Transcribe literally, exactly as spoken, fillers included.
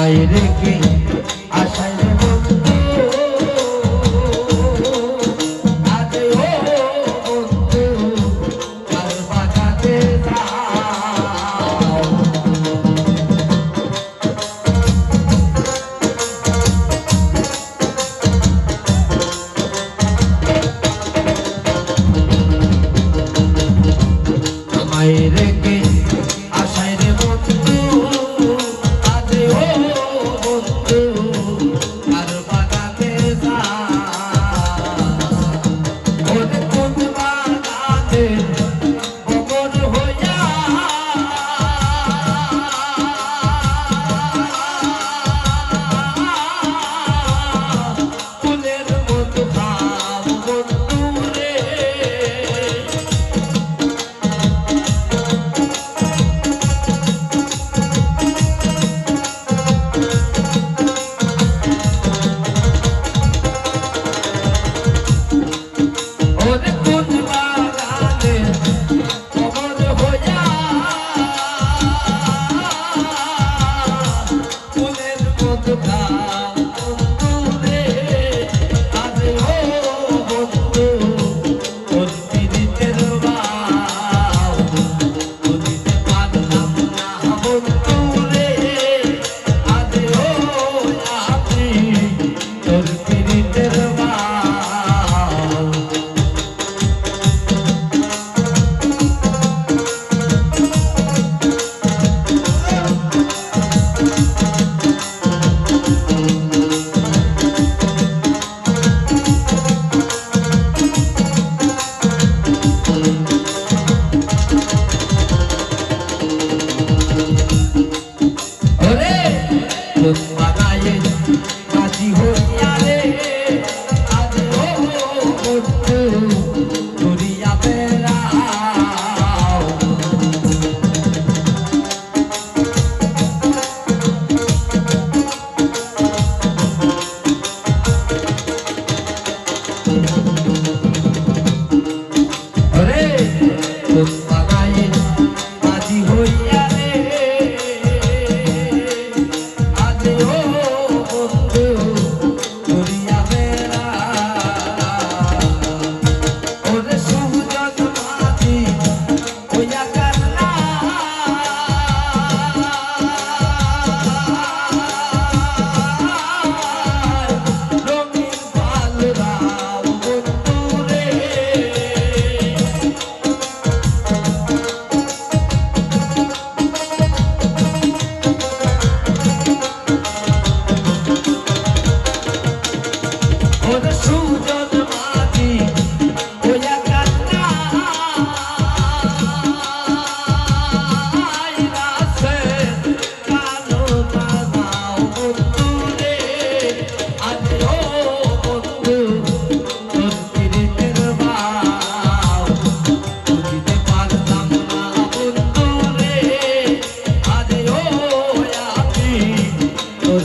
রেখে আশায় রে বন্ধু, আজ ও বন্ধু, কার বাগানে যাও। আমায় রেখে আশায় রে বন্ধু, আজ ও বন্ধু, কার বাগানে যাও। ওরে কোন বাগানে ভ্রমর হইয়া ফুলের মতো খাও বন্ধু রে। ওরে কোন বাগানে ভ্রমর হইয়া ফুলের মতো খাও বন্ধু রে, আজ ও বন্ধু, তোর পিরিতের বাও বুঝিতে পারলাম না বন্ধু রে, আজ ও আমি তোর পিরিতের বাও। ওরে, কোন বাগানে বাজি হইয়া রে, আজ ও বন্ধু ঘুরিয়া বেড়াও। ওরে, কোন বাগানে বাজি হইয়া রে, আজ ও বন্ধু ঘুরিয়া বেড়া। ওরে সুজন মাঝি, ওইয়া কান্না, রঙিন পাল রাও বন্ধু রে। ওরে সুজন মাঝি, ওইয়া কান্না, রাসে কালো বাজাও বন্ধু রে, আজ ও বন্ধু, তোর পিরিতের বাও বুঝিতে পারলাম না বন্ধু রে, আজ ও আমি তোর